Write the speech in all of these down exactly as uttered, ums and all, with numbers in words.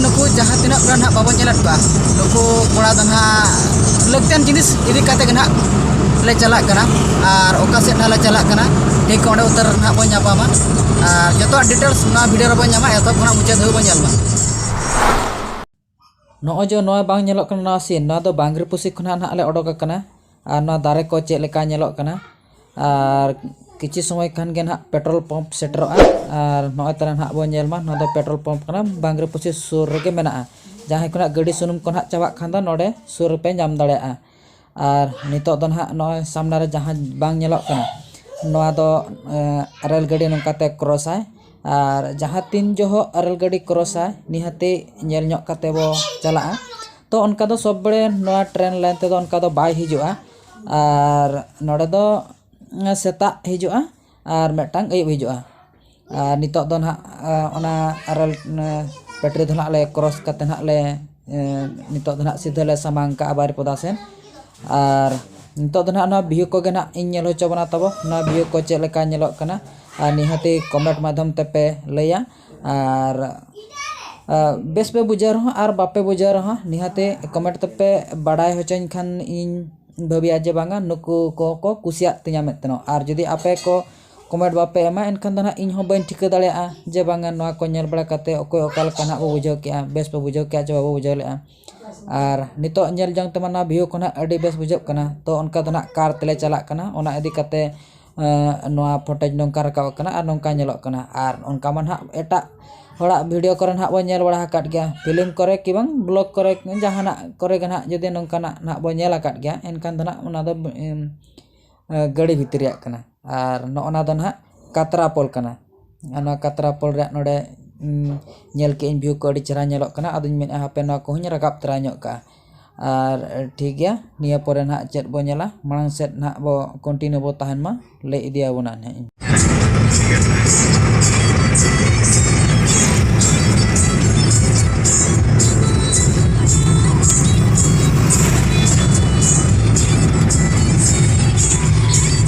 ᱱᱩᱠᱩ ᱡᱟᱦᱟᱸ ᱛᱤᱱᱟᱹᱜ ᱠᱚᱲᱟ ᱱᱟᱦᱟᱜ ᱵᱟᱵᱚᱱ ᱧᱮᱞᱮᱫ ᱠᱚᱣᱟ, ᱱᱩᱠᱩ ᱠᱚᱲᱟ ᱫᱚ ᱱᱟᱦᱟᱜ ᱞᱟᱹᱠᱛᱤᱭᱟᱱ ᱡᱤᱱᱤᱥ ᱤᱫᱤ ᱠᱟᱛᱮ ᱜᱮ ᱱᱟᱦᱟᱜ ᱞᱮ ᱪᱟᱞᱟᱜ ᱠᱟᱱᱟ᱾ ᱟᱨ ᱚᱠᱟ ᱥᱮᱫ ᱱᱟᱦᱟᱜ ᱞᱮ ᱪᱟᱞᱟᱜ ᱠᱟᱱᱟ, ᱴᱷᱤᱠ ᱚᱸᱰᱮ ᱩᱛᱟᱹᱨ ᱱᱟᱦᱟᱜ ᱵᱚᱱ ᱧᱟᱯᱟᱢᱟ᱾ ᱟᱨ ᱡᱚᱛᱚᱣᱟᱜ details ᱱᱚᱣᱟ video ᱨᱮᱵᱚᱱ ᱧᱟᱢᱟ, ᱮᱛᱚᱦᱚᱵ ᱠᱷᱚᱱᱟᱜ ᱢᱩᱪᱟᱹᱫ ᱫᱷᱟᱹᱵᱤᱡ ᱵᱚᱱ ᱧᱮᱞ ᱢᱟ᱾ ᱱᱚᱜᱼᱚᱭ ᱡᱮ ᱱᱚᱣᱟ ᱵᱟᱝ ᱧᱮᱞᱚᱜ ᱠᱟᱱᱟ, ᱱᱚᱣᱟ scene, ᱱᱚᱣᱟ ᱫᱚ ᱵᱟᱝᱨᱤᱯᱚᱥᱤ ᱠᱷᱚᱱᱟᱜ ᱱᱟᱦᱟᱜ ᱞᱮ ᱚᱰᱚᱠ ᱟᱠᱟᱱᱟ᱾ ᱟᱨ ᱱᱚᱣᱟ ᱫᱟᱨᱮ ᱠᱚ ᱪᱮᱫ ᱞᱮᱠᱟ ᱧᱮᱞᱚᱜ ᱠᱟᱱᱟ᱾ ᱟᱨ ᱠᱤᱪᱷᱩ ᱥᱚᱢᱚᱭ ᱠᱷᱟᱱ ᱜᱮ ᱱᱟᱦᱟᱜ petrol pump ᱥᱮᱴᱮᱨᱚᱜᱼᱟ᱾ ᱟᱨ ᱱᱚᱜᱼᱚᱭ ᱛᱟᱦᱞᱮ ᱱᱟᱦᱟᱜ ᱵᱚᱱ ᱧᱮᱞ ᱢᱟ, ᱱᱚᱣᱟ ᱫᱚ petrol pump ᱠᱟᱱᱟ, ᱵᱟᱝᱨᱤᱯᱚᱥᱤ ᱥᱩᱨ ᱨᱮᱜᱮ ᱢᱮᱱᱟᱜᱼᱟ᱾ ᱡᱟᱦᱟᱸᱭ ᱠᱷᱚᱱᱟᱜ ᱜᱟᱹᱰᱤ ᱥᱩᱱᱩᱢ ᱠᱚ ᱱᱟᱦᱟᱜ ᱪᱟᱵᱟᱜ ᱠᱷᱟᱱ ᱫᱚ ᱱᱚᱰᱮ ᱥᱩᱨ ᱨᱮᱯᱮ ᱧᱟᱢ ᱫᱟᱲᱮᱭᱟᱜᱼᱟ᱾ ᱟᱨ ᱱᱤᱛᱚᱜ ᱫᱚ ᱱᱟᱦᱟᱜ ᱱᱚᱜᱼᱚᱭ ᱥᱟᱢᱱᱟ ᱨᱮ ᱡᱟᱦᱟᱸ ᱵᱟᱝ ᱧᱮᱞᱚᱜ ᱠᱟᱱᱟ, ᱱᱚᱣᱟ ᱫᱚ, ᱮ, ᱨᱮᱞ ᱜᱟᱹᱰᱤ ᱱᱚᱝᱠᱟᱛᱮ cross ᱟᱭ᱾ ᱟᱨ ᱡᱟᱦᱟᱸ ᱛᱤᱱ ᱡᱚᱦᱚᱜ ᱨᱮᱞ ᱜᱟᱹᱰᱤ cross ᱟᱭ, ᱱᱤᱦᱟᱹᱛᱤ ᱧᱮᱞ ᱧᱚᱜ ᱠᱟᱛᱮ ᱵᱚ ᱪᱟᱞᱟᱜᱼᱟ᱾ ᱛᱚ ᱚᱱᱠᱟ ᱫᱚ ᱥᱚᱵ ᱵᱮᱲᱮ ᱱᱚᱣᱟ train line ᱛᱮᱫᱚ ᱚᱱᱠᱟ ᱫᱚ ᱵᱟᱭ ᱦᱤᱡᱩᱜᱼᱟ᱾ ᱟᱨ ᱱᱚᱰᱮ ᱫᱚ, ᱮ, ᱥᱮᱛᱟᱜ ᱦᱤᱡᱩᱜᱼᱟ ᱟᱨ ᱢᱤᱫᱴᱟᱝ ᱟᱹᱭᱩᱵ ᱦᱤᱡᱩᱜᱼᱟ᱾ ᱟᱨ ᱱᱤᱛᱚᱜ ᱫᱚ ᱱᱟᱦᱟᱜ, ᱮ, ᱚᱱᱟ ᱨᱮᱞ, ᱮ, ᱯᱟᱹᱴᱨᱤ ᱫᱚ ᱱᱟᱦᱟᱜ ᱞᱮ cross ᱠᱟᱛᱮ ᱱᱟᱦᱟᱜ ᱞᱮ, ᱮ, ᱱᱤᱛᱚᱜ ᱫᱚ ᱱᱟᱦᱟᱜ ᱥᱤᱫᱷᱟᱹ ᱞᱮ ᱥᱟᱢᱟᱝ ᱠᱟᱜᱼᱟ ᱵᱟᱨᱤᱯᱚᱫᱟ ᱥᱮᱱ᱾ ᱟᱨ ᱱᱤᱛᱚᱜ ᱫᱚ ᱱᱟᱦᱟᱜ ᱱᱚᱣᱟ view ᱠᱚᱜᱮ ᱱᱟᱦᱟᱜ ᱤᱧ ᱧᱮᱞ ᱦᱚᱪᱚ ᱵᱚᱱᱟ ᱛᱟᱵᱚ, ᱱᱚᱣᱟ view ᱠᱚ ᱪᱮᱫ ᱞᱮᱠᱟ ᱧᱮᱞᱚᱜ ᱠᱟᱱᱟ᱾ ᱟᱨ ᱱᱤᱦᱟᱹᱛᱤ comment ᱢᱟᱫᱽᱫᱷᱚᱢ ᱛᱮᱯᱮ ᱞᱟᱹᱭᱟ᱾ ᱟᱨ, ᱮ, ᱵᱮᱥ ᱯᱮ ᱵᱩᱡᱷᱟᱹᱣ ᱨᱮᱦᱚᱸ ᱟᱨ ᱵᱟᱯᱮ ᱵᱩᱡᱷᱟᱹᱣ ᱨᱮᱦᱚᱸ, ᱱᱤᱦᱟᱹᱛᱤ comment ᱛᱮᱯᱮ ᱵᱟᱲᱟᱭ ᱦᱚᱪᱚᱧ ᱠᱷᱟᱱ ᱤᱧ ᱵᱷᱟᱹᱵᱤᱭᱟ ᱡᱮ ᱵᱟᱝᱟ ᱱᱩᱠᱩ ᱠᱚ ᱠᱚ ᱠᱩᱥᱤᱭᱟᱜ ᱛᱤᱧᱟ ᱢᱮᱱᱛᱮ᱾ ᱟᱨ ᱡᱩᱫᱤ ᱟᱯᱮ ᱠᱚ comment ᱵᱟᱯᱮ ᱮᱢᱟ, ᱮᱱᱠᱷᱟᱱ ᱫᱚ ᱱᱟᱦᱟᱜ ᱤᱧ ᱦᱚᱸ ᱵᱟᱹᱧ ᱴᱷᱤᱠᱟᱹ ᱫᱟᱲᱮᱭᱟᱜᱼᱟ ᱡᱮ ᱵᱟᱝᱟ ᱱᱚᱣᱟ ᱠᱚ ᱧᱮᱞ ᱵᱟᱲᱟ ᱠᱟᱛᱮ ᱚᱠᱚᱭ ᱚᱠᱟ ᱞᱮᱠᱟ ᱱᱟᱦᱟᱜ ᱵᱚ ᱵᱩᱡᱷᱟᱹᱣ ᱠᱮᱜᱼᱟ, ᱵᱮᱥ ᱵᱚ ᱵᱩᱡᱷᱟᱹᱣ ᱠᱮᱜᱼᱟ ᱪᱮ ᱵᱟᱵᱚ ᱵᱩᱡᱷᱟᱹᱣ ᱞᱮᱜᱼᱟ᱾ ᱟᱨ ᱱᱤᱛᱚᱜ ᱧᱮᱞ ᱡᱚᱝ ᱛᱮᱢᱟ ᱱᱚᱣᱟ view ᱠᱚ ᱱᱟᱦᱟᱜ ᱟᱹᱰᱤ ᱵᱮᱥ ᱵᱩᱡᱷᱟᱹᱜ ᱠᱟᱱᱟ, ᱛᱚ ᱚᱱᱠᱟ ᱫᱚ ᱱᱟᱦᱟᱜ car ᱛᱮᱞᱮ ᱪᱟᱞᱟᱜ ᱠᱟᱱᱟ, ᱚᱱᱟ ᱤᱫᱤ ᱠᱟᱛᱮ, ᱮᱸ, ᱱᱚᱣᱟ footage ᱱᱚᱝᱠᱟ ᱨᱟᱠᱟᱵ ᱟᱠᱟᱱᱟ ᱟᱨ ᱱᱚᱝᱠᱟ ᱧᱮᱞᱚᱜ ᱠᱟᱱᱟ᱾ ᱟᱨ ᱚᱱᱠᱟ ᱢᱟ ᱱᱟᱦᱟᱜ ᱮᱴᱟᱜ ᱦᱚᱲᱟᱜ video ᱠᱚᱨᱮ ᱱᱟᱦᱟᱜ ᱵᱚᱱ ᱧᱮᱞ ᱵᱟᱲᱟ ᱟᱠᱟᱫ ᱜᱮᱭᱟ, film ᱠᱚᱨᱮ ᱠᱤ ᱵᱟᱝ vlog ᱠᱚᱨᱮ, ᱡᱟᱦᱟᱱᱟᱜ ᱠᱚᱨᱮ ᱜᱮ ᱱᱟᱦᱟᱜ ᱡᱩᱫᱤ ᱱᱚᱝᱠᱟᱱᱟᱜ ᱱᱟᱦᱟᱜ ᱵᱚᱱ ᱧᱮᱞ ᱟᱠᱟᱫ ᱜᱮᱭᱟ, ᱮᱱᱠᱷᱟᱱ ᱫᱚ ᱱᱟᱦᱟᱜ ᱚᱱᱟ ᱫᱚ, ᱮᱢ, ᱮ, ᱜᱟᱹᱰᱤ ᱵᱷᱤᱛᱨᱤ ᱨᱮᱭᱟᱜ ᱠᱟᱱᱟ᱾ ᱟᱨ ᱱᱚᱜᱼᱚ ᱱᱟ ᱫᱚ ᱱᱟᱦᱟᱜ ᱠᱟᱛᱨᱟ ᱯᱳᱞ ᱠᱟᱱᱟ᱾ ᱟᱨ ᱱᱚᱣᱟ ᱠᱟᱛᱨᱟ ᱯᱳᱞ ᱨᱮᱭᱟᱜ ᱱᱚᱰᱮ, ᱩᱢ, ᱧᱮᱞ ᱠᱮᱜ ᱟᱹᱧ view ᱠᱚ ᱟᱹᱰᱤ ᱪᱮᱦᱨᱟ ᱧᱮᱞᱚᱜ ᱠᱟᱱᱟ᱾ ᱟᱫᱚᱧ ᱢᱮᱱᱮᱫᱼᱟ ᱦᱟᱯᱮ ᱱᱚᱣᱟ ᱠᱚᱦᱚᱧ ᱨᱟᱠᱟᱵ ᱛᱚᱨᱟ ᱧᱚᱜ ᱠᱟᱜᱼᱟ᱾ ᱟᱨ ᱴᱷᱤᱠ ᱜᱮᱭᱟ, ᱱᱤᱭᱟᱹ ᱯᱚᱨᱮ ᱱᱟᱦᱟᱜ ᱪᱮᱫ ᱵᱚ ᱧᱮᱞᱟ, ᱢᱟᱲᱟᱝ ᱥᱮᱫ ᱱᱟᱦᱟᱜ ᱵᱚ continue ᱵᱚ ᱛᱟᱦᱮᱱ ᱢᱟ, ᱞᱟᱹᱭ ᱤᱫᱤᱭᱟᱵᱚᱱᱟ ᱱᱟᱦᱟᱜ ᱤᱧ᱾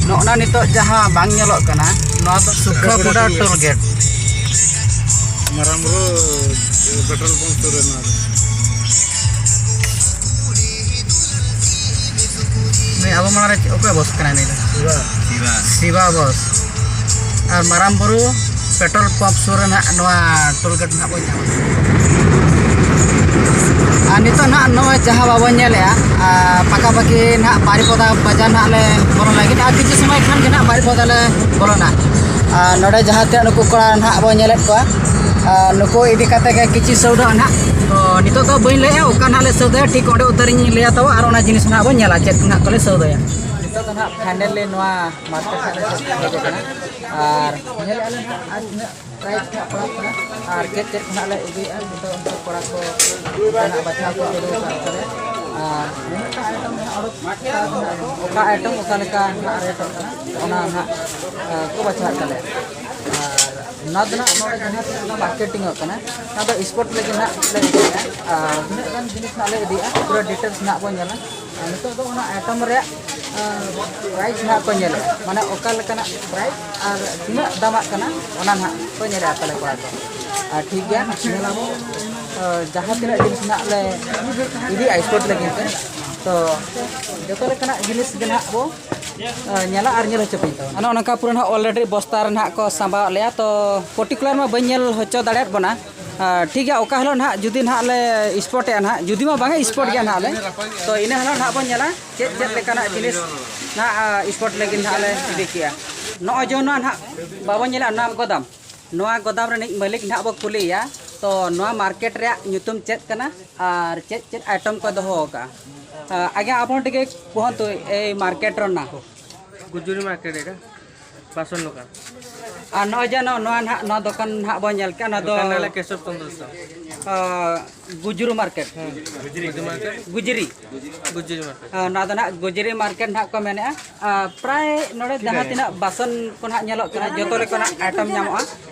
ᱱᱚᱜᱼᱱᱟ ᱱᱤᱛᱚᱜ ᱡᱟᱦᱟᱸ ᱵᱟᱝ ᱧᱮᱞᱚᱜ ᱠᱟᱱᱟ, ᱱᱚᱣᱟ ᱫᱚ ᱥᱩᱠᱷᱟᱯᱩᱰᱟ toll gate᱾ ᱢᱟᱨᱟᱝ ᱵᱩᱨᱩ ᱯᱮᱴᱨᱳᱞ ᱯᱟᱢᱯ ᱥᱩᱨ ᱨᱮ ᱱᱚᱣᱟ ᱫᱚ᱾ ᱱᱩᱭ ᱟᱵᱚ ᱢᱟᱲᱟᱝ ᱨᱮ ᱚᱠᱚᱭ ᱵᱚᱥ ᱠᱟᱱᱟᱭ ᱱᱩᱭ ᱫᱚ? ᱥᱤᱵᱟ᱾ ᱥᱤᱵᱟ᱾ ᱥᱤᱵᱟ ᱵᱚᱥ᱾ ᱟᱨ ᱢᱟᱨᱟᱝ ᱵᱩᱨᱩ ᱯᱮᱴᱨᱳᱞ ᱯᱟᱢᱯ ᱥᱩᱨ ᱨᱮ ᱱᱟᱦᱟᱜ ᱱᱚᱣᱟ ᱴᱳᱞ ᱜᱮᱴ ᱱᱟᱦᱟᱜ ᱵᱚᱱ ᱧᱟᱢᱟ᱾ ᱟᱨ ᱱᱤᱛᱚᱜ ᱱᱟᱦᱟᱜ ᱱᱚᱜᱼᱚᱭ ᱡᱟᱦᱟᱸ ᱵᱟᱵᱚᱱ ᱧᱮᱞᱮᱜᱼᱟ, ᱟᱨ ᱯᱟᱠᱟᱯᱟᱠᱤ ᱱᱟᱦᱟᱜ ᱵᱟᱨᱤᱯᱚᱫᱟ ᱵᱟᱡᱟᱨ ᱱᱟᱦᱟᱜ ᱞᱮ ᱵᱚᱞᱚᱱ ᱞᱟᱹᱜᱤᱫ᱾ ᱟᱨ ᱠᱤᱪᱷᱩ ᱥᱚᱢᱚᱭ ᱠᱷᱟᱱ ᱜᱮ ᱱᱟᱦᱟᱜ ᱵᱟᱨᱤᱯᱚᱫᱟ ᱞᱮ ᱵᱚᱞᱚᱱᱟ᱾ ᱟᱨ ᱱᱚᱰᱮ ᱡᱟᱦᱟᱸ ᱛᱤᱱᱟᱹᱜ ᱱᱩᱠᱩ ᱠᱚᱲᱟ ᱱᱟᱦᱟᱜ ᱵᱚᱱ ᱧᱮᱞᱮᱫ ᱠᱚᱣᱟ, ᱟᱨ ᱱᱩᱠᱩ ᱤᱫᱤ ᱠᱟᱛᱮ ᱜᱮ ᱠᱤᱪᱷᱩ ᱥᱚᱣᱫᱟ ᱱᱟᱦᱟᱜ᱾ ᱛᱚ ᱱᱤᱛᱚᱜ ᱫᱚ ᱵᱟᱹᱧ ᱞᱟᱹᱭᱮᱜᱼᱟ ᱚᱠᱟ ᱱᱟᱦᱟᱜ ᱞᱮ ᱥᱚᱣᱫᱟᱭᱟ, ᱴᱷᱤᱠ ᱚᱸᱰᱮ ᱩᱛᱟᱹᱨᱤᱧ ᱞᱟᱹᱭᱟ ᱛᱟᱵᱚ ᱟᱨ ᱚᱱᱟ ᱡᱤᱱᱤᱥ ᱱᱟᱦᱟᱜ ᱵᱚᱱ ᱧᱮᱞᱟ ᱪᱮᱫ ᱱᱟᱦᱟᱜ ᱠᱚᱞᱮ ᱥᱚᱣᱫᱟᱭᱟ᱾ ᱱᱤᱛᱚᱜ ᱫᱚ ᱱᱟᱦᱟᱜ finally ᱱᱚᱣᱟ market ᱱᱟᱦᱟᱜ ᱞᱮ ᱦᱮᱡ ᱟᱠᱟᱱᱟ᱾ ᱟᱨ ᱧᱮᱞᱮᱜᱼᱟ ᱞᱮ ᱱᱟᱦᱟᱜ ᱟᱨ ᱛᱤᱱᱟᱹᱜ price ᱠᱚ ᱯᱟᱲᱟᱜ ᱠᱟᱱᱟ ᱟᱨ ᱪᱮᱫ ᱪᱮᱫ ᱠᱚ ᱱᱟᱦᱟᱜ ᱞᱮ ᱤᱫᱤᱭᱮᱫᱼᱟ, ᱱᱤᱛᱚᱜ ᱩᱱᱠᱩ ᱠᱚᱲᱟ ᱠᱚ ᱱᱟᱦᱟᱜ ᱵᱟᱪᱷᱟᱣ ᱠᱚ ᱪᱟᱹᱞᱩ ᱟᱠᱟᱫ ᱛᱟᱞᱮᱭᱟ᱾ ᱟᱨ ᱱᱩᱱᱟᱹᱜ ᱴᱟ item ᱱᱟᱦᱟᱜ ᱚᱰᱚᱠ ᱠᱟᱜ ᱠᱟᱱᱟ, ᱚᱠᱟ item ᱚᱠᱟ ᱞᱮᱠᱟ ᱱᱟᱦᱟᱜ ᱨᱮᱴᱚᱜ ᱠᱟᱱᱟ, ᱚᱱᱟ ᱱᱟᱦᱟᱜ, ᱟ, ᱠᱚ ᱵᱟᱪᱷᱟᱣᱮᱫ ᱛᱟᱞᱮᱭᱟ᱾ ᱟᱨ ᱱᱚᱣᱟ ᱫᱚ ᱱᱟᱦᱟᱜ ᱱᱚᱰᱮ ᱡᱟᱦᱟᱸ ᱛᱤᱱᱟᱹᱜ ᱚᱱᱟ marketing ᱚᱜ ᱠᱟᱱᱟ, ᱚᱱᱟ ᱫᱚ spot ᱞᱟᱹᱜᱤᱫ ᱱᱟᱦᱟᱜ ᱞᱮ ᱤᱫᱤᱭᱮᱫᱼᱟ᱾ ᱟᱨ ᱛᱤᱱᱟᱹᱜ ᱜᱟᱱ ᱡᱤᱱᱤᱥ ᱱᱟᱦᱟᱜ ᱞᱮ ᱤᱫᱤᱭᱮᱫᱼᱟ, ᱯᱩᱨᱟᱹ details ᱱᱟᱦᱟᱜ ᱵᱚᱱ ᱧᱮᱞᱟ᱾ ᱟᱨ ᱱᱤᱛᱚᱜ ᱫᱚ ᱚᱱᱟ item ᱨᱮᱭᱟᱜ, ᱟ, price ᱱᱟᱦᱟᱜ ᱠᱚ ᱧᱮᱞᱮᱫᱼᱟ, ᱢᱟᱱᱮ ᱚᱠᱟ ᱞᱮᱠᱟᱱᱟᱜ price ᱟᱨ ᱛᱤᱱᱟᱹᱜ ᱫᱟᱢᱟᱜ ᱠᱟᱱᱟ, ᱚᱱᱟ ᱱᱟᱦᱟᱜ ᱠᱚ ᱧᱮᱞᱮᱫᱼᱟ ᱛᱟᱞᱮ ᱠᱚᱲᱟ ᱠᱚ᱾ ᱟᱨ ᱴᱷᱤᱠ ᱜᱮᱭᱟ, ᱧᱮᱞ ᱟᱵᱚ, ᱟ, ᱡᱟᱦᱟᱸ ᱛᱤᱱᱟᱹᱜ ᱡᱤᱱᱤᱥ ᱱᱟᱦᱟᱜ ᱞᱮ ᱤᱫᱤᱭᱮᱫᱼᱟ spot ᱞᱟᱹᱜᱤᱫ ᱛᱮ, ᱛᱚ ᱡᱚᱛᱚ ᱞᱮᱠᱟᱱᱟᱜ ᱡᱤᱱᱤᱥ ᱜᱮ ᱱᱟᱦᱟᱜ ᱵᱚ, ᱟ, ᱧᱮᱞᱟ ᱟᱨ ᱧᱮᱞ ᱦᱚᱪᱚ ᱯᱮ ᱛᱟᱵᱚᱱᱟ᱾ ᱚᱱᱮ ᱚᱱᱠᱟ ᱯᱩᱨᱟᱹ ᱱᱟᱦᱟᱜ already ᱵᱚᱥᱛᱟ ᱨᱮ ᱱᱟᱦᱟᱜ ᱠᱚ ᱥᱟᱸᱵᱟᱣ ᱟᱫ ᱞᱮᱭᱟ, ᱛᱚ particular ᱢᱟ ᱵᱟᱹᱧ ᱧᱮᱞ ᱦᱚᱪᱚ ᱫᱟᱲᱮᱭᱟᱫ ᱵᱚᱱᱟ᱾ ᱟ, ᱴᱷᱤᱠ ᱜᱮᱭᱟ, ᱚᱠᱟ ᱦᱤᱞᱳᱜ ᱱᱟᱦᱟᱜ ᱡᱩᱫᱤ ᱱᱟᱦᱟᱜ ᱞᱮ spot ᱮᱜᱼᱟ ᱱᱟᱦᱟᱜ, ᱡᱩᱫᱤ ᱢᱟ ᱵᱟᱝᱟ spot ᱜᱮᱭᱟ ᱱᱟᱦᱟᱜ ᱞᱮ, ᱛᱚ ᱤᱱᱟᱹ ᱦᱤᱞᱳᱜ ᱱᱟᱦᱟᱜ ᱵᱚᱱ ᱧᱮᱞᱟ ᱪᱮᱫ ᱪᱮᱫ ᱞᱮᱠᱟᱱᱟᱜ ᱡᱤᱱᱤᱥ ᱱᱟᱦᱟᱜ, ᱟ, spot ᱞᱟᱹᱜᱤᱫ ᱱᱟᱦᱟᱜ ᱞᱮ ᱤᱫᱤ ᱠᱮᱜᱼᱟ᱾ ᱱᱚᱜᱼᱚᱭ ᱡᱮ ᱱᱚᱣᱟ ᱱᱟᱦᱟᱜ ᱵᱟᱵᱚᱱ ᱧᱮᱞᱟ, ᱱᱚᱣᱟ ᱜᱚᱫᱟᱢ, ᱱᱚᱣᱟ ᱜᱚᱫᱟᱢ ᱨᱤᱱᱤᱡ ᱢᱟᱹᱞᱤᱠ ᱱᱟᱦᱟᱜ ᱵᱚ ᱠᱩᱞᱤᱭᱮᱭᱟ, ᱛᱚ ᱱᱚᱣᱟ market ᱨᱮᱭᱟᱜ ᱧᱩᱛᱩᱢ ᱪᱮᱫ ᱠᱟᱱᱟ ᱟᱨ ᱪᱮᱫ ᱪᱮᱫ item ᱠᱚ ᱫᱚᱦᱚ ᱟᱠᱟᱫᱼᱟ? ᱟ, ଆଜ୍ଞା, ଆପଣ ଟିକେ କୁହନ୍ତୁ ଏଇ ମାର୍କେଟର ନାଁ। ଗୁଜୁରୀ ମାର୍କେଟ ଏଇଟା, ବାସନ ଦୋକାନ। ᱟᱨ ᱱᱚᱜᱼᱚᱭ ᱡᱮ ᱱᱚ-, ᱱᱚᱣᱟ ᱱᱟᱦᱟᱜ, ᱱᱚᱣᱟ ᱫᱚᱠᱟᱱ ᱱᱟᱦᱟᱜ ᱵᱚᱱ ᱧᱮᱞ ᱠᱮᱜᱼᱟ, ᱱᱚᱣᱟ ᱫᱚ, ᱫᱚᱠᱟᱱ ᱱᱟᱦᱟᱜ ᱞᱮ ᱠᱮᱥᱚᱵ ᱪᱚᱸᱫᱽᱨᱚ ᱥᱟᱦᱩ। ᱟ, ᱜᱩᱡᱽᱨᱩ ᱢᱟᱨᱠᱮᱴ᱾ ᱦᱮᱸ, ᱜᱩᱡᱽᱨᱤ ᱢᱟᱨᱠᱮᱴ᱾ ᱜᱩᱡᱽᱨᱤ᱾ ᱜᱩᱡᱽᱨᱤ ᱢᱟᱨᱠᱮᱴ᱾ ᱟ, ᱱᱚᱣᱟ ᱫᱚ ᱱᱟᱦᱟᱜ ᱜᱩᱡᱽᱨᱤ ᱢᱟᱨᱠᱮᱴ ᱱᱟᱦᱟᱜ ᱠᱚ ᱢᱮᱱᱮᱜᱼᱟ᱾ ᱟ, ᱯᱨᱟᱭ ᱱᱚᱰᱮ ᱴᱷᱤᱠ ᱡᱟᱦᱟᱸ ᱜᱮᱭᱟ᱾ ᱛᱤᱱᱟᱹᱜ ᱵᱟᱥᱚᱱ ᱠᱚ ᱱᱟᱦᱟᱜ ᱧᱮᱞᱚᱜ ᱠᱟᱱᱟ, ᱡᱚᱛᱚ ᱞᱮᱠᱟᱱᱟᱜ item ᱧᱟᱢᱚᱜᱼᱟ᱾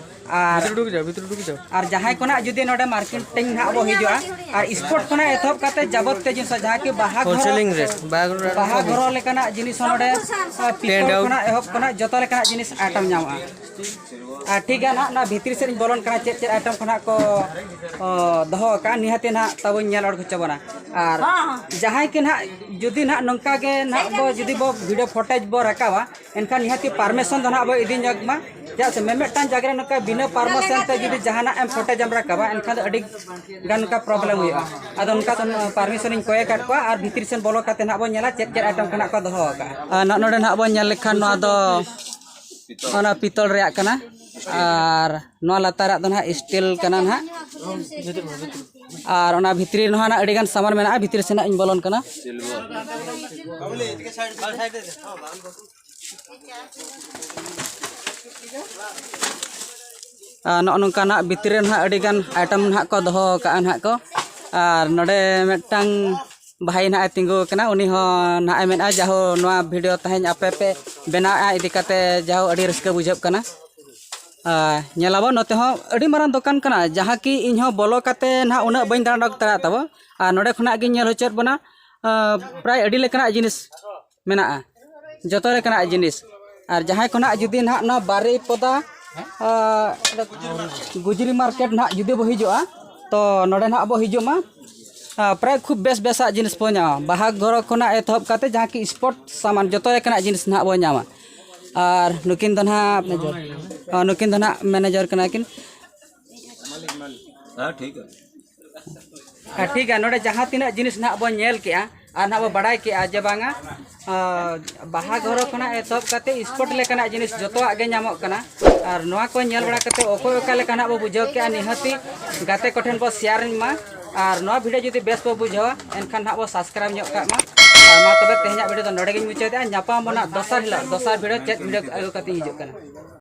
ᱟᱨ ᱵᱷᱤᱛᱨᱤ ᱰᱩᱠ ᱡᱟᱣ, ᱵᱷᱤᱛᱨᱤ ᱰᱩᱠ ᱡᱟᱣ᱾ ᱟᱨ ᱡᱟᱦᱟᱸᱭ ᱠᱚ ᱱᱟᱜ ᱡᱩᱫᱤ ᱱᱚᱰᱮ ᱢᱟᱨᱠᱮᱴᱤᱝ ᱱᱟᱜ ᱵᱚ ᱦᱤᱡᱩᱜᱼᱟ, ᱟᱨ ᱥᱯᱳᱨᱴ ᱠᱷᱚᱱᱟᱜ ᱮᱛᱚᱦᱚᱵ ᱠᱟᱛᱮ ᱡᱟᱵᱚᱛᱤᱭᱚ ᱡᱤᱱᱤᱥ, ᱡᱟᱦᱟᱸ ᱠᱤ ᱵᱟᱦᱟ ᱜᱷᱚᱨᱚ, ᱦᱳᱞᱥᱮᱞᱤᱝ ᱨᱮᱴ, ᱵᱟᱦᱟ ᱜᱷᱚᱨᱚ ᱨᱮᱱᱟᱜ ᱵᱟᱦᱟ ᱜᱷᱚᱨᱚ ᱞᱮᱠᱟᱱᱟᱜ ᱡᱤᱱᱤᱥ ᱦᱚᱸ ᱱᱚᱰᱮ, ᱯᱤᱛᱚᱞ ᱠᱷᱚᱱᱟᱜ ᱮᱦᱚᱵ ᱠᱷᱚᱱᱟᱜ ᱡᱚᱛᱚ ᱞᱮᱠᱟᱱᱟᱜ ᱡᱤᱱᱤᱥ ᱟᱭᱴᱮᱢ ᱧᱟᱢᱚᱜᱼᱟ᱾ ᱟᱨ ᱴᱷᱤᱠ ᱜᱮᱭᱟ, ᱱᱟᱜ ᱱᱚᱣᱟ ᱵᱷᱤᱛᱨᱤ ᱥᱮᱫ ᱤᱧ ᱵᱚᱞᱚᱱ ᱠᱟᱱᱟ, ᱪᱮᱫ ᱪᱮᱫ ᱟᱭᱴᱮᱢ ᱠᱚ ᱱᱟᱜ ᱠᱚ, ᱚ, ᱫᱚᱦᱚ ᱟᱠᱟᱫᱼᱟ, ᱱᱤᱦᱟᱹᱛᱤ ᱱᱟᱜ ᱛᱟᱵᱚᱧ ᱧᱮᱞ ᱚᱰᱚᱠ ᱦᱚᱪᱚ ᱵᱚᱱᱟ᱾ ᱟᱨ ᱡᱟᱦᱟᱸᱭ ᱜᱮ ᱱᱟᱜ ᱡᱩᱫᱤ ᱱᱟᱜ ᱱᱚᱝᱠᱟ ᱜᱮ ᱱᱟᱜ ᱵᱚ, ᱡᱩᱫᱤ ᱵᱚ ᱵᱷᱤᱰᱤᱭᱳ ᱯᱷᱩᱴᱮᱡᱽ ᱵᱚ ᱨᱟᱠᱟᱵᱟ, ᱮᱱᱠᱷᱟᱱ ᱱᱤᱦᱟᱹᱛᱤ ᱯᱟᱨᱢᱤᱥᱚᱱ ᱫᱚ ᱱᱟᱜ ᱵᱚ ᱤᱫᱤ ᱧᱚᱜ ᱢᱟ᱾ ᱪᱮᱫᱟᱜ ᱥᱮ ᱢᱤᱢᱤᱫᱴᱟᱝ ᱡᱟᱭᱜᱟ ᱨᱮ ᱱᱚᱝᱠᱟ ᱵᱤᱱᱟᱹ ᱯᱟᱨᱢᱤᱥᱚᱱ ᱛᱮ ᱡᱩᱫᱤ ᱡᱟᱦᱟᱱᱟᱜ ᱮᱢ ᱯᱷᱩᱴᱮᱡᱽ ᱮᱢ ᱨᱟᱠᱟᱵᱟ, ᱮᱱᱠᱷᱟᱱ ᱫᱚ ᱟᱹᱰᱤ ᱜᱟᱱ ᱱᱚᱝᱠᱟ ᱯᱨᱚᱵᱞᱮᱢ ᱦᱩᱭᱩᱜᱼᱟ᱾ ᱟᱫᱚ ᱚᱱᱠᱟ ᱯᱟᱨᱢᱤᱥᱚᱱ ᱤᱧ ᱠᱚᱭ ᱟᱠᱟᱫ ᱠᱚᱣᱟ, ᱟᱨ ᱵᱷᱤᱛᱨᱤ ᱥᱮᱱ ᱵᱚᱞᱚ ᱠᱟᱛᱮ ᱱᱟᱜ ᱵᱚᱱ ᱧᱮᱞᱟ ᱪᱮᱫ ᱪᱮᱫ ᱟᱭᱴᱮᱢ ᱠᱚ ᱱᱟᱜ ᱠᱚ ᱫᱚᱦᱚ ᱟᱠᱟᱫᱼᱟ᱾ ᱟᱨ ᱱᱚᱜᱼᱚ ᱱᱚᱰᱮ ᱱᱟᱜ ᱵᱚᱱ ᱧᱮᱞ ᱞᱮᱠᱷᱟᱱ ᱱᱚᱣᱟ ᱫᱚ ᱚᱱᱟ ᱯᱤᱛᱚᱞ ᱨᱮᱭᱟᱜ ᱠᱟᱱᱟ, ᱟᱨ ᱱᱚᱣᱟ ᱞᱟᱛᱟᱨᱟᱜ ᱫᱚ ᱱᱟᱜ ᱥᱴᱤᱞ ᱠᱟᱱᱟ ᱱᱟᱜ, ᱟᱨ ᱚᱱᱟ ᱵᱷᱤᱛᱨᱤ ᱨᱮᱦᱚᱸ ᱱᱟᱜ ᱟᱹᱰᱤ ᱜᱟᱱ ᱥᱟᱢᱟᱱ ᱢᱮᱱᱟᱜᱼᱟ᱾ ᱵᱷᱤᱛᱨᱤ ᱥᱮᱱᱟᱜ ᱤᱧ ᱵᱚᱞᱚᱱ ᱠᱟᱱᱟ᱾ ᱟᱨ ᱱᱚᱜᱼᱚ ᱱᱚᱝᱠᱟᱱᱟᱜ ᱵᱷᱤᱛᱨᱤ ᱨᱮ ᱱᱟᱦᱟᱜ ᱟᱹᱰᱤ ᱜᱟᱱ ᱟᱭᱴᱮᱢ ᱱᱟᱦᱟᱜ ᱠᱚ ᱫᱚᱦᱚ ᱟᱠᱟᱫᱼᱟ ᱱᱟᱦᱟᱜ ᱠᱚ᱾ ᱟᱨ ᱱᱚᱰᱮ ᱢᱤᱫᱴᱟᱝ ᱵᱷᱟᱭ ᱱᱟᱦᱟᱜ ᱮ ᱛᱤᱸᱜᱩ ᱟᱠᱟᱱᱟ, ᱩᱱᱤ ᱦᱚᱸ ᱱᱟᱦᱟᱜ ᱮ ᱢᱮᱱᱮᱫᱼᱟ, ᱡᱟᱦᱳ ᱱᱚᱣᱟ ᱵᱷᱤᱰᱤᱭᱳ ᱛᱮᱦᱮᱧ ᱟᱯᱮ ᱯᱮ ᱵᱮᱱᱟᱣᱮᱫᱼᱟ ᱤᱫᱤ ᱠᱟᱛᱮ ᱡᱟᱦᱳ ᱟᱹᱰᱤ ᱨᱟᱹᱥᱠᱟᱹ ᱵᱩᱡᱷᱟᱹᱜ ᱠᱟᱱᱟ᱾ ᱟᱨ ᱧᱮᱞᱟᱵᱚᱱ ᱱᱚᱛᱮ ᱦᱚᱸ ᱟᱹᱰᱤ ᱢᱟᱨᱟᱝ ᱫᱚᱠᱟᱱ ᱠᱟᱱᱟ, ᱡᱟᱦᱟᱸ ᱠᱤ ᱤᱧ ᱦᱚᱸ ᱵᱚᱞᱚ ᱠᱟᱛᱮ ᱱᱟᱦᱟᱜ ᱩᱱᱟᱹᱜ ᱵᱟᱹᱧ ᱫᱟᱬᱟ ᱚᱰᱚᱠ ᱫᱟᱲᱮᱭᱟᱜ ᱛᱟᱵᱚ᱾ ᱟᱨ ᱱᱚᱰᱮ ᱠᱷᱚᱱᱟᱜ ᱜᱤᱧ ᱧᱮᱞ ᱦᱚᱪᱚᱭᱮᱫ ᱵᱚᱱᱟ, ᱟᱸ, ᱯᱨᱟᱭ ᱟᱹᱰᱤ ᱞᱮᱠᱟᱱᱟᱜ ᱡᱤᱱᱤᱥ ᱢᱮᱱᱟᱜᱼᱟ, ᱡᱚᱛᱚ ᱞᱮᱠᱟᱱᱟᱜ ᱡᱤᱱᱤᱥ᱾ ᱟᱨ ᱡᱟᱦᱟᱸᱭ ᱠᱚ ᱱᱟᱦᱟᱜ ᱡᱩᱫᱤ ᱱᱟᱦᱟᱜ ᱱᱚᱣᱟ ᱵᱟᱨᱤᱯᱚᱫᱟ, ᱟᱸ, ᱜᱩᱡᱽᱨᱤ ᱢᱟᱨᱠᱮᱴ ᱱᱟᱦᱟᱜ ᱡᱩᱫᱤ ᱵᱚ ᱦᱤᱡᱩᱜᱼᱟ, ᱛᱚ ᱱᱚᱰᱮ ᱱᱟᱦᱟᱜ ᱵᱚ ᱦᱤᱡᱩᱜ ᱢᱟ᱾ ᱟᱸ, ᱯᱨᱟᱭ ᱠᱷᱩᱵ ᱵᱮᱥ ᱵᱮᱥᱟᱜ ᱡᱤᱱᱤᱥ ᱵᱚ ᱧᱟᱢᱟ, ᱵᱟᱦᱟ ᱜᱷᱚᱨᱚ ᱠᱷᱚᱱᱟᱜ ᱮᱛᱚᱦᱚᱵ ᱠᱟᱛᱮ ᱡᱟᱦᱟᱸ ᱠᱤ ᱥᱯᱳᱨᱴ ᱥᱟᱢᱟᱱ, ᱡᱚᱛᱚ ᱞᱮᱠᱟᱱᱟᱜ ᱡᱤᱱᱤᱥ ᱱᱟᱦᱟᱜ ᱵᱚ ᱧᱟᱢᱟ᱾ ᱟᱨ ᱱᱩᱠᱤᱱ ᱫᱚ ᱱᱟᱦᱟᱜ, ᱟᱸ, ᱱᱩᱠᱤᱱ ᱫᱚ ᱱᱟᱦᱟᱜ ᱢᱮᱱᱮᱡᱟᱨ ᱠᱟᱱᱟ ᱠᱤᱱ᱾ ᱦᱮᱸ, ᱴᱷᱤᱠ ᱜᱮᱭᱟ᱾ ᱟᱨ ᱴᱷᱤᱠ ᱜᱮᱭᱟ, ᱱᱚᱰᱮ ᱡᱟᱦᱟᱸ ᱛᱤᱱᱟᱹᱜ ᱡᱤᱱᱤᱥ ᱱᱟᱦᱟᱜ ᱵᱚᱱ ᱧᱮᱞ ᱠᱮᱜᱼᱟ ᱟᱨ ᱱᱟᱦᱟᱜ ᱵᱚ ᱵᱟᱲᱟᱭ ᱠᱮᱜᱼᱟ ᱡᱮ ᱵᱟᱝᱟ, ᱟᱸ, ᱵᱟᱦᱟ ᱜᱷᱚᱨᱚ ᱠᱷᱚᱱᱟᱜ ᱮᱛᱚᱦᱚᱵ ᱠᱟᱛᱮ ᱥᱯᱳᱨᱴ ᱞᱮᱠᱟᱱᱟᱜ ᱡᱤᱱᱤᱥ ᱡᱚᱛᱚᱣᱟᱜ ᱜᱮ ᱧᱟᱢᱚᱜ ᱠᱟᱱᱟ᱾ ᱟᱨ ᱱᱚᱣᱟ ᱠᱚ ᱧᱮᱞ ᱵᱟᱲᱟ ᱠᱟᱛᱮ ᱚᱠᱚᱭ ᱚᱠᱟ ᱞᱮᱠᱟ ᱱᱟᱦᱟᱜ ᱵᱚ ᱵᱩᱡᱷᱟᱹᱣ ᱠᱮᱜᱼᱟ, ᱱᱤᱦᱟᱹᱛᱤ ᱜᱟᱛᱮ ᱠᱚᱴᱷᱮᱱ ᱵᱚ ᱥᱮᱭᱟᱨ ᱢᱟ᱾ ᱟᱨ ᱱᱚᱣᱟ ᱵᱷᱤᱰᱤᱭᱳ ᱡᱩᱫᱤ ᱵᱮᱥ ᱵᱚ ᱵᱩᱡᱷᱟᱹᱣᱟ, ᱮᱱᱠᱷᱟᱱ ᱱᱟᱦᱟᱜ ᱵᱚ ᱥᱟᱵᱥᱠᱨᱟᱭᱤᱵᱽ ᱧᱚᱜ ᱠᱟᱜ ᱢᱟ᱾ ᱟᱨ ᱢᱟ ᱛᱚᱵᱮ ᱛᱮᱦᱮᱧᱟᱜ ᱵᱷᱤᱰᱤᱭᱳ ᱫᱚ ᱱᱚᱰᱮ ᱜᱤᱧ ᱢᱩᱪᱟᱹᱫᱮᱜᱼᱟ᱾ ᱧᱟᱯᱟᱢ ᱟᱵᱚᱱ ᱱᱟᱦᱟᱜ ᱫᱚᱥᱟᱨ ᱦᱤᱞᱳᱜ, ᱫᱚᱥᱟᱨ ᱵᱷᱤᱰᱤᱭᱳ ᱪᱮᱫ ᱵᱷᱤᱰᱤᱭᱳ ᱟᱹᱜᱩ ᱠᱟᱛᱮ ᱤᱧ ᱦᱤᱡᱩᱜ ᱠᱟᱱᱟ᱾